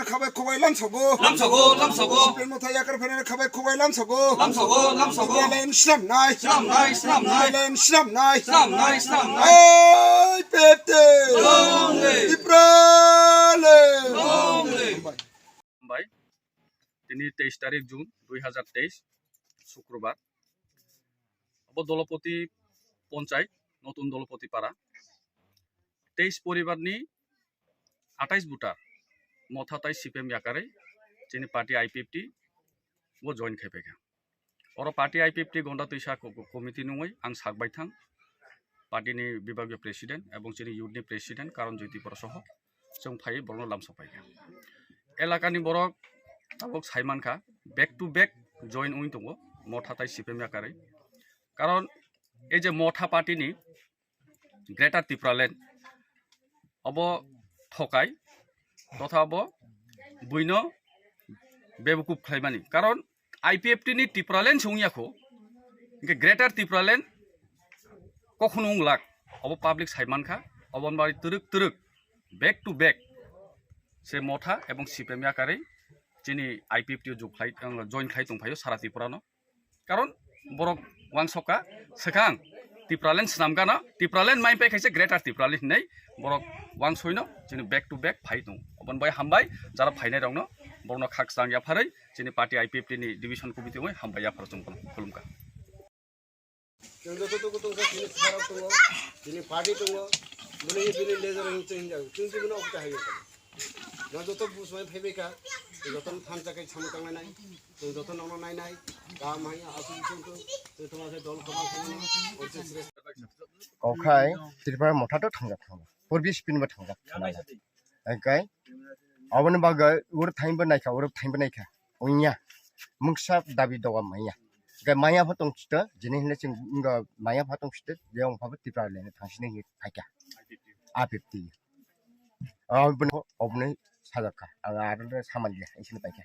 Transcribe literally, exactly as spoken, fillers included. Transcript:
Khabai khubai lamsogo. Lamsogo, lamsogo. Sipil Motha yakar phainai khabai khubai lamsogo. Lamsogo, lamsogo. Tipraland swnamnai. Swnamnai, swnamnai. Tipraland swnamnai. Swnamnai, swnamnai. Oi, pete. Long live. Tipraland. Long live. Hambai. Tini teis tarik June dui hazar teis, Sukrobar. Abo Dolopoti Ponchai, Notun Dolopoti Para. Teis poribar ni atais voter Motha tai C P M yakarwi chini party I P F T o join khai paikha. Oro party I P F T Gonda Twisa ko-, ko-, committee nungwi ang sak baithang party ni bibagiyo president ebong chini youth ni president Karan Jyoti Boro soho chwng phaiwi borokno lamsok paikha. Elaka ni borok tabuk sai mankha, back to back join wngwi tongo Motha tai C P M yakarwi. Karon ei je Motha party ni Greater Tipraland obo thokai totha obo buino bebukub khlaimani. Karon I P F T ni Tipraland se wngya kho, hingke Greater Tipraland kokhno wng lak. Obo public sai mankha, obo bai twrwk twrwk back to back se Motha ebong C P M yakarwi chini I P F T o jug khlai, join khlai tongphaio sara Tripura no. Karon borok wangsokha swkang Tipraland swnamgana, Tipraland mai pai khaisa Greater Tipraland hinwi borok wangsoino chini back to back phai tong. Oboni bai hambai jara phainai rokno, borokno khakchang yapharwi chini party I P F T ni division committee wngwi hambai yapharo chwng khulumkha. Chwng joto tuku tongkha, chini sarok tongo, chini party tongo, bini, bini leader hinwi chwng hinjak, chwng chini no okta hayo. Joto busmai phaibai kha, joto thansa kai samung tangnai. Chwng joto nono nainai, kaham hai, aswk chwng to, chwng tongma khe dol kwbang kwbangno, oise sres. Okhai, Tripura Motha to thangjak thangma. Purbi sipin bo thangjak thangma. Engkai, aboni bagwi ur thain bo naikha, ur thain bo naikha. Ongya, mungsa dabi doga maya. Engkai maya pho tong chito, jini hinle chwng wngkha maya pho tong chito, je ong pha bo Tripura le thangsini hinwi phaikha. A fifty. Aboni, aboni sajakha. Ang aro samanya, isini paikha.